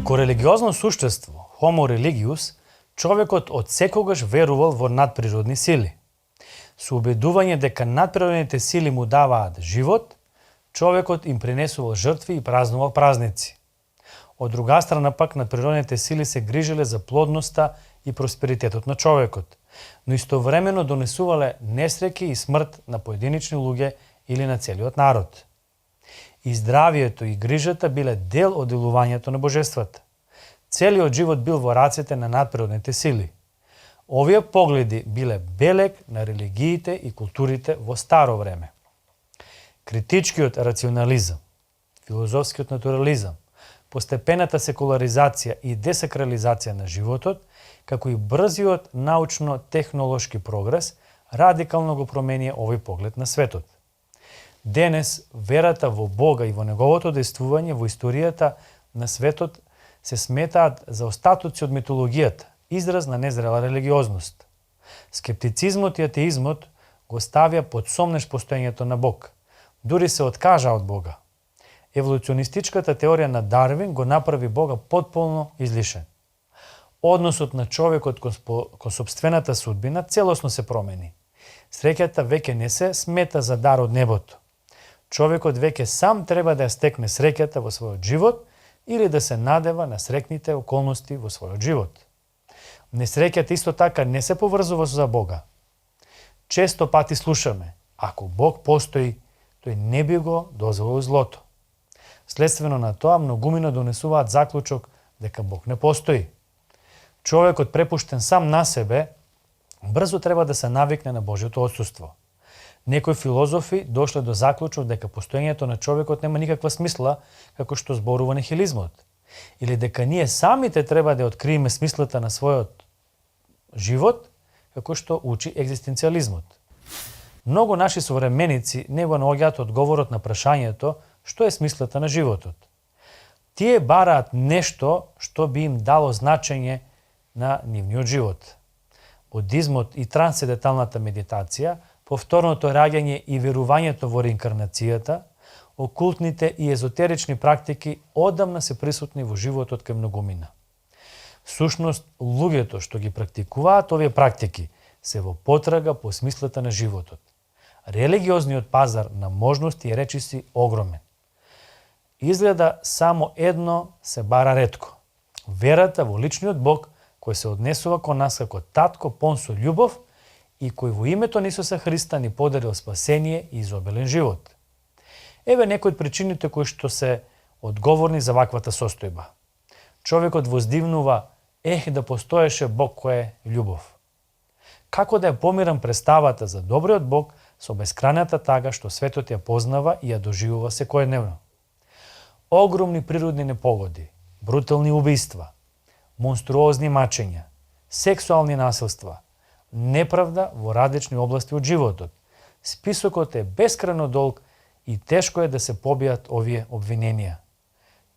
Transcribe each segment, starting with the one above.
Како религиозно суштество, homo religius, човекот од секогаш верувал во надприродни сили. Со убедување дека надприродните сили му даваат живот, човекот им принесувал жртви и празнувал празници. Од друга страна пак надприродните сили се грижеле за плодноста и просперитетот на човекот, но истовремено донесувале несреќи и смрт на поединични луѓе или на целиот народ. И здравието и грижата биле дел од делувањето на божествата. Целиот живот бил во рацете на надприродните сили. Овие погледи биле белег на религиите и културите во старо време. Критичкиот рационализам, филозофскиот натурализам, постепената секуларизација и десакрализација на животот, како и брзиот научно-технолошки прогрес, радикално го промени овој поглед на светот. Денес, верата во Бога и во неговото действување во историјата на светот се сметаат за остатоци од митологијата, израз на незрела религиозност. Скептицизмот и атеизмот го ставија под сомнеш постоењето на Бог, дури се откажа од Бога. Еволуционистичката теорија на Дарвин го направи Бога потполно излишен. Односот на човекот кон сопствената судбина целосно се промени. Среќата веќе не се смета за дар од небото. Човекот веќе сам треба да ја стекне среќата во својот живот или да се надева на среќните околности во својот живот. Несреќата исто така не се поврзува за Бога. Често пати слушаме, ако Бог постои, тој не би го дозволил злото. Следствено на тоа, многумина донесуваат заклучок дека Бог не постои. Човекот препуштен сам на себе, брзо треба да се навикне на Божјото отсуство. Некои филозофи дошле до заклучок дека постоењето на човекот нема никаква смисла, како што зборува нихилизмот, или дека ние самите треба да откриеме смислата на својот живот, како што учи екзистенцијализмот. Многу наши современици не го наоѓаат одговорот на прашањето што е смислата на животот. Тие бараат нешто што би им дало значење на нивниот живот. Будизмот и трансценденталната медитација, повторното раѓање и верувањето во реинкарнацијата, окултните и езотерични практики одамна се присутни во животот кај многумина. Сушност, луѓето што ги практикуваат овие практики се во потрага по смислата на животот. Религиозниот пазар на можности е речиси огромен. Изгледа само едно се бара ретко. Верата во личниот Бог кој се однесува кон нас како татко пон со љубов и кој во името на Исуса Христа ни подарил спасение и изобилен живот. Еве некои од причините кои што се одговорни за ваквата состојба. Човекот воздивнува, да постоеше Бог кој е љубов. Како да ја помирам представата за добриот Бог со бескрајната тага што светот ја познава и ја доживува секојдневно? Огромни природни непогоди, брутални убиства, монструозни мачења, сексуални насилства, неправда во различни области од животот. Списокот е бескрајно долг и тешко е да се побијат овие обвиненија.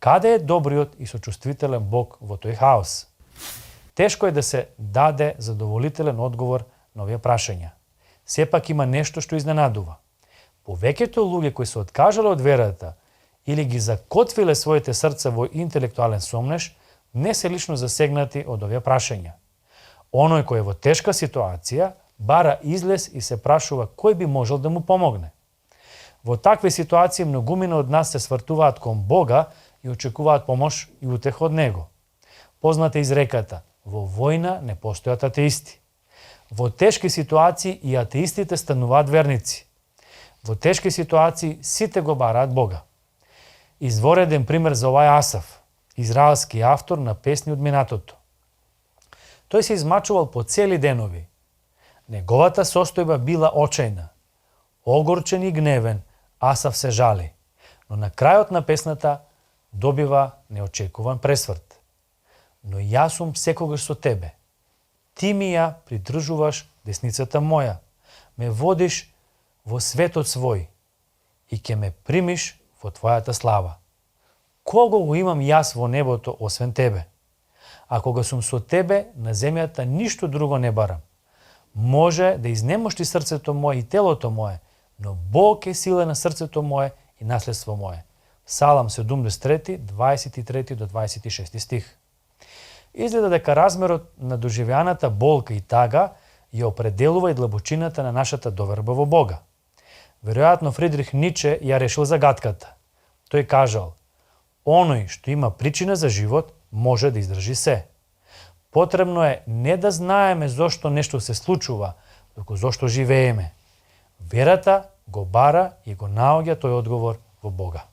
Каде е добриот и сочувствителен Бог во тој хаос? Тешко е да се даде задоволителен одговор на овие прашања. Сепак има нешто што изненадува. Повеќето луѓе кои се откажале од верата или ги закотвиле своите срца во интелектуален сомнеш, не се лично засегнати од овие прашања. Оној кој е во тешка ситуација, бара излез и се прашува кој би можел да му помогне. Во такви ситуации многумина од нас се свртуваат кон Бога и очекуваат помош и утеха од Него. Позната изреката: во војна не постојат атеисти. Во тешки ситуации и атеистите стануваат верници. Во тешки ситуации сите го бараат Бога. Извореден пример за ова е Асаф, израелски автор на песни од минатото. Тој се измачувал по цели денови. Неговата состојба била очајна. Огорчен и гневен, Асаф се жали, но на крајот на песната добива неочекуван пресврт. Но јас сум секогаш со тебе. Ти ми ја придржуваш десницата моја, ме водиш во светот свој и ќе ме примиш во твојата слава. Кого го имам јас во небото освен тебе? А кога сум со тебе, на земјата ништо друго не барам. Може да изнемошти срцето мое и телото мое, но Бог е сила на срцето мое и наследство мое. Псалам 73, 23 до 26 стих. Изгледа дека размерот на доживеаната болка и тага ја определува и длабочината на нашата доверба во Бога. Веројатно Фридрих Ниче ја решил загадката. Тој кажал: оној што има причина за живот може да издржи се. Потребно е не да знаеме зошто нешто се случува, туку зошто живееме. Верата го бара и го наоѓа тој одговор во Бога.